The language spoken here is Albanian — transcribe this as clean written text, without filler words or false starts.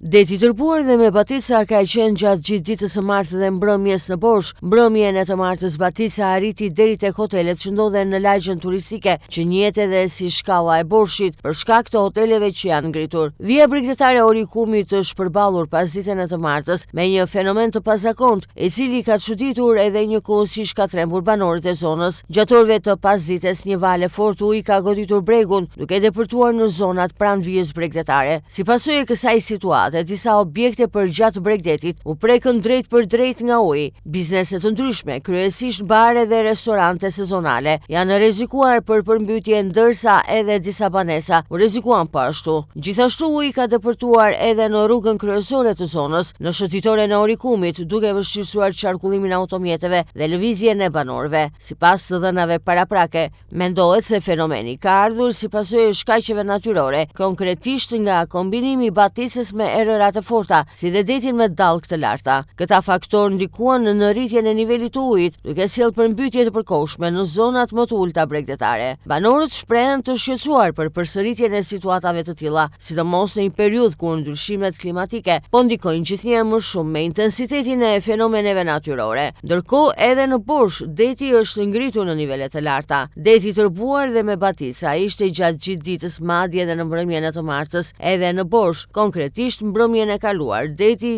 Deti i tërbuar dhe me batica ka qenë gjatë gjithë ditës së martë dhe mbrëmjes në Borsh. Mbrëmjen e të martës batica arriti deri tek hotelet që ndodhen në lagjen turistike, që njihet edhe si Shkalla e Borshit, për shkak të hoteleve që janë ngritur. Vija bregdetare e Orikumit është përballur pasditen e të martës me një fenomen të pazakontë, i cili ka çuditur edhe njëkohësisht ka trembur banorët e zonës. Gjatë orëve të pasdites, një valë e fortë uji ka goditur bregun, duke depërtuar në zonat pranë vijës bregdetare. Si pasojë e kësaj situate, disa objekte përgjatë bregdetit u prekën drejtpërdrejt nga uji. Biznese të ndryshme, kryesisht bare dhe restorante sezonale, janë rrezikuar për përmbytje ndërsa edhe disa banesa u rrezikuan po ashtu. Gjithashtu uji ka depërtuar edhe në rrugën kryesore të zonës, në shëtitoren e Orikumit, duke vështirësuar qarkullimin e automjeteve dhe lëvizjen e banorëve. Sipas të dhënave paraprake, Mendohet se fenomeni ka ardhur si pasojë e shkaqeve natyrore, konkretisht nga kombinimi i baticës me erëra të forta, si dhe detin me dallgë të larta. Këta faktorë ndikuan në rritjen e nivelit të ujit, duke sjellë përmbytje të përkohshme në zonat më të ulëta bregdetare. Banorët shprehen të shqetësuar për përsëritjen e situatave të tilla, sidomos në një periudhë kur ndryshimet klimatike po ndikojnë gjithnjë e më shumë me intensitetin e fenomeneve natyrore. Ndërkohë, edhe në Borsh, deti është ngritur në nivele të larta. Deti i tërbuar dhe me batica ishte gjatë gjithë ditës, madje edhe në mbrëmjen e të martës, edhe në Borsh, konkretisht mbrëmjen e kaluar, deti.